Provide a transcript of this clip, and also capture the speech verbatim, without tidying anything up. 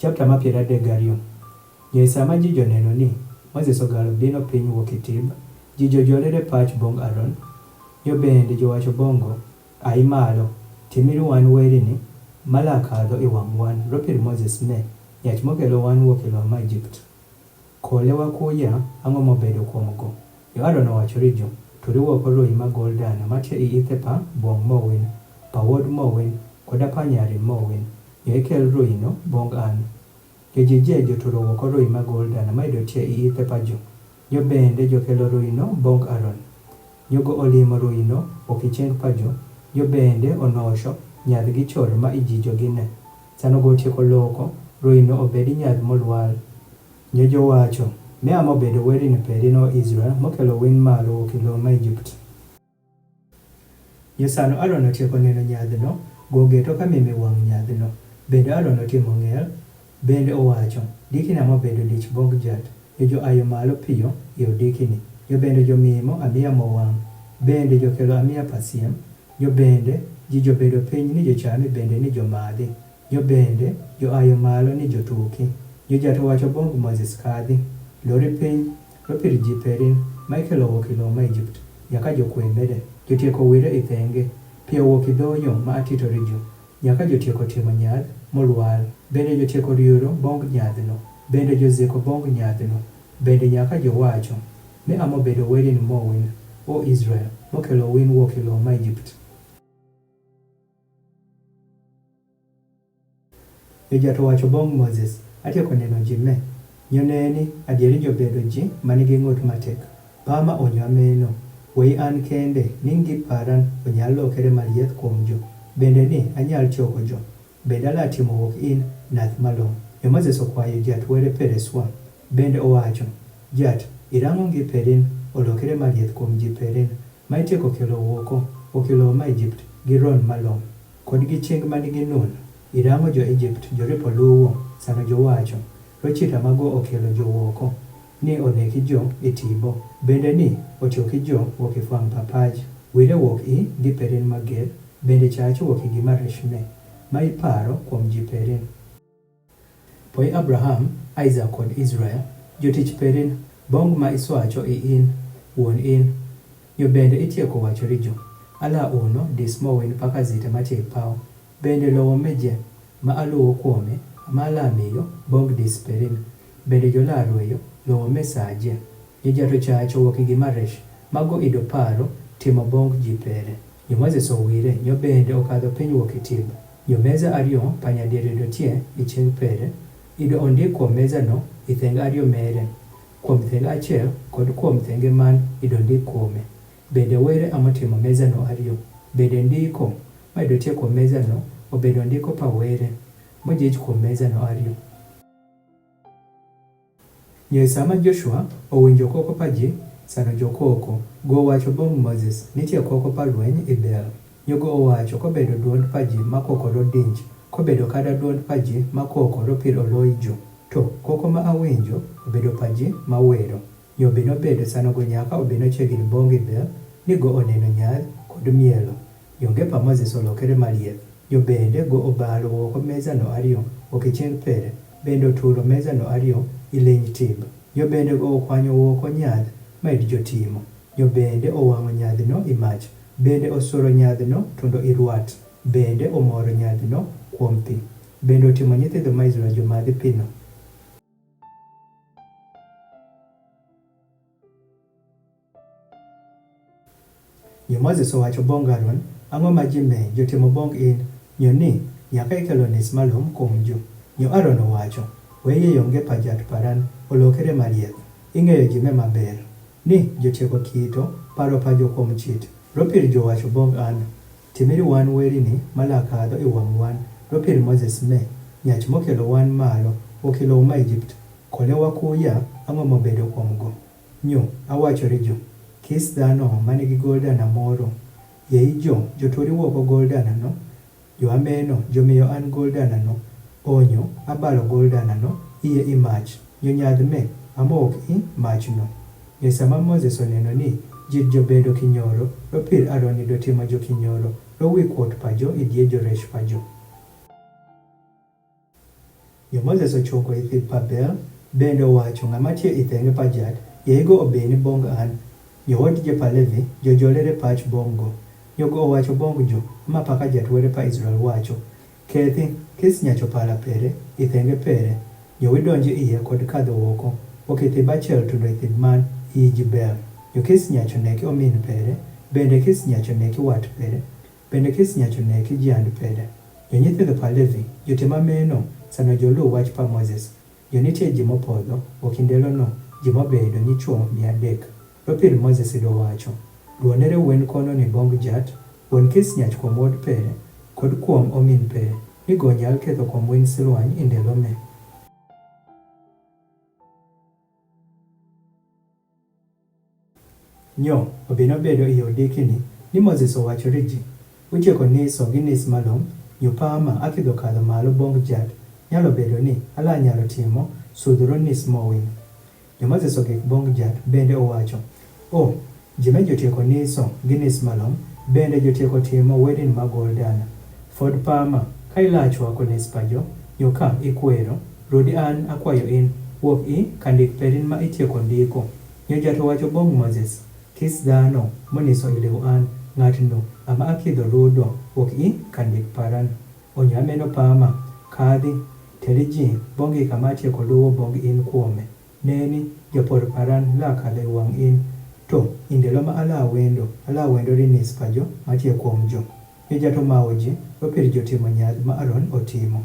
Chapter ma piero adek gariyo. Nyo e sa ma ji jo neno ni Moses ogalo bino piny wuok Itib, ji jo jolire pac bong Aron. Nyo bende jowacho bongo, ai malo, timiri wan weri ni, ma la kadho i wang' wan, ropir Moses me, nyach mokelo wan wuok i lowo ma Ijipt. Kolewa kuya, ang'o mobedo kuomgo? Nyo Aron owacho ri jo, turi woko roi ma gol dana ma tie i ithe pa bwong mowin, pa wod mowin, koda pa nyarin mowin, nyo ikel roi no bong an. Nyo ji je joturo woko roi ma gol dana ma ido tie i ithe pa jo. Nyo bende jokelo roi no bong Aron. Nyo go olimo roi no wuok i ceng pa jo. Nyo bende onosho nyadh gi chor ma i ji jo gine. Sano go tieko loko, roi no obedi nyadh molwal. Nyo jowacho, me amo bedo weri ni peri no Israel, mokelo win malo wuok i lowo ma Ijipt. Nyo sano Aron otieko neno nyadh no, go geto ka mimi wang' nyadh no. Bende Aron otimo ng'el, bende owacho, dikini amo bedo dich bong jat. Nyo jo ayo malo piyo i odikini. Nyo bende jo mimo amia mowang'. Bende jokelo amia pa siem. Nyo bende ji jobedo piny ni jochami bende ni jomadhi. Nyo bende jo ayo malo ni jotuki. Nyo jat owacho bong Moses kadhi, lori piny, ropir ji perin, ma ikelo wuok i lowo ma Ijipt, nyaka jokwe mede, jotieko wire i thenge, piyo wuok i dho yo ma atito ri jo, nyaka jotieko timo nyadh molwal, bende jotieko riuro bong nyadh no, bende joziko bong nyadh no, bende nyaka jowacho, me amo bedo weri ni mowin, o Israel, mokelo win wuok i lowo ma Ijipt. Nyo jat owacho bong Moses, atieko neno ji me. Nyo neni, adieri jobedo ji ma nigi ng'ut matek. Pa ma onyo ameno, wei an kende, ni ngi paran onyal lokere malieth kuom jo. Bende ni anyal choko jo. Bende ala timo wuok in nath malong'o. Nyo Moses okwayo jat were pereswa. Bende owacho, jat, irang'o ngi perin olokere malieth kuom ji perin, ma itieko kelo wuoko, wuok i lowo ma Ijipt gi ron malong'o, kod gi ching ma nigi nun, irang'o jo Ijipt joripo luwo, sano jowacho, rochita mago okelo jo wuoko, ni oneki jo e tipo, bende ni ochoki jo wuok i fwang' papaj, wire wuok i gi perin mager, bende chacho wuok i gima resh me, ma iparo kuom ji perin. Poi Abraham, Isaac kod Israel, jotich perin, bong ma iswacho i in, wuon in. Nyo bende itieko wacho ri jo, ala uno dis mowin paka zite mati paw, bende lowo me je, ma aluwo kuome, ma ala miyo, bong dis perin, bende jo la rweyo, lowo me sa je. Nyo jato chacho wuok i gima resh, mago ido paro, timo bong ji pere. Nyo Moses owire, nyo bende okadho piny wuok i tib. Nyo meza ariyo pa nyadiriyo dotie i ching pere, ido ondik kuom meza no i thenge ariyo mere, kuom thenge achiel kod kuom thenge man ido ndik kuome. Bende were amo timo meza no ariyo. Bende ndiko ma ido tie kuom meza no obedo ndiko pa were, mojich kuom meza no ariyo. Nyo e sa ma Joshua owinjo koko pa ji, sano jokoko, go owacho bong Moses, nitie koko pa lweny i Bel. Nyo go owacho kobedo dwond pa ji ma koko rodinj, kobedo kada dwond pa ji ma koko ropir oloyi jo. To koko ma awinjo obedo pa ji ma wero. Nyo bino bedo sano go nyaka obino chiegni bong i Bel, ni go oneno nyadh kod mielo. Nyo nge pa Moses olokere malieth. Nyo bende go obalo woko meza no ariyo, okiching pere, bende oturo meza no ariyo i leny tib. Nyo bende go okwanyo woko nyadh ma id jotimo. Nyo bende owang'o nyadh no i mach, bende osuro nyadh no tundo i rwat, bende omoro nyadh no kuom pi, bende otimo nyithindo ma Israel jomadhi pi no. Nyo Moses owacho bong Aaron, ang'o ma ji me jotimo bong in? Nyo ni, nyaka ikelo nis malom kuom jo. Nyo Aaron owacho, weye yonge pa jat paran, olokere malieth. Ing'eyo ji me maber. Ni jotieko kito paro pa jo kuom chit. Ropir jowacho bong an, timiri wan weri ni malakadho i wang' wan. Ropir Moses me, nyach mokelo wan malo, okelo uma Egypt. Kole wakuya, ang'o mobedo kuom go? Nyo, awacho ri jo, kis dhano ma nigi gol dana moro. Yei jo, joturi woko gol dana no, jo ameno, jomiyo an gol dana no. Onyo, abalo gol dana no, iye i mach. Nyo nyadh me, amok i mach no. Nyo sama Moses oneno ni, ji jobedo kinyoro, ropir Aaron ido timo jo kinyoro, rowi kuot pa jo idie joresh pa jo. Nyo Moses ochungo i thidh pa Bel, bende owacho, ng'ama tie i thenge pa jat, yego obeni bong an. Nyo wadije pa Levi jojolere pach bong go. Nyo go owacho bong jo, ama paka jat were pa Israel wacho, kethi, kis nyacho pala pere, i thenge pere. Nyo widonje iye kod kadho woko, wok i thidh achiel tundo i thidh man, i ji Bel. Nyo kis nyacho neki omin pere, bende kis nyacho neki wat pere, bende kis nyacho neki jiand pere. Nyo nyithindho pa Levi jotimo ameno sano joluw wach pa Moses. Nyo nitie ji mopodho, wok i ndelo no, ji mobedo nyichwo mia adek. Dopir Moses dowacho, duonere wen kono ni bong jat, wen kis nyach kuom wod pere, kod kuom omin pere, ni go nyal ketho kuom wen silwany i ndelo me. Nyo obino bedo i odikini, ni Moses owacho ri ji, utieko niso gi nis malom, nyo pa ma akidho kadho malo bong jat, nyalo bedo ni ala nyalo timo sudhuro nis mowin. Nyo Moses ogik bong jat bende owacho, o, ji me jotieko niso gi nis malom, bende jotieko timo wedin magol dana. Fod pa ma, ka ila chwako nis pa jo, nyo ka ikwero, rudi an akwayo in, wok i kandik perin ma itieko ndiko. Nyo jat owacho bong Moses, kis dhano moniso iliw an, ng'atno ama akidho rudo, wok i kandik paran. Onyo ameno pa ma, kadhi, teri ji bong i kama atieko luwo bong in kuome. Neni, japor paran la kadho i wang in. To i ndelo ma ala wendo, ala wendo ri nis pa jo matie kuom jo. Nyo jat omawo ji, dopir jotimo nyadh ma Aron otimo.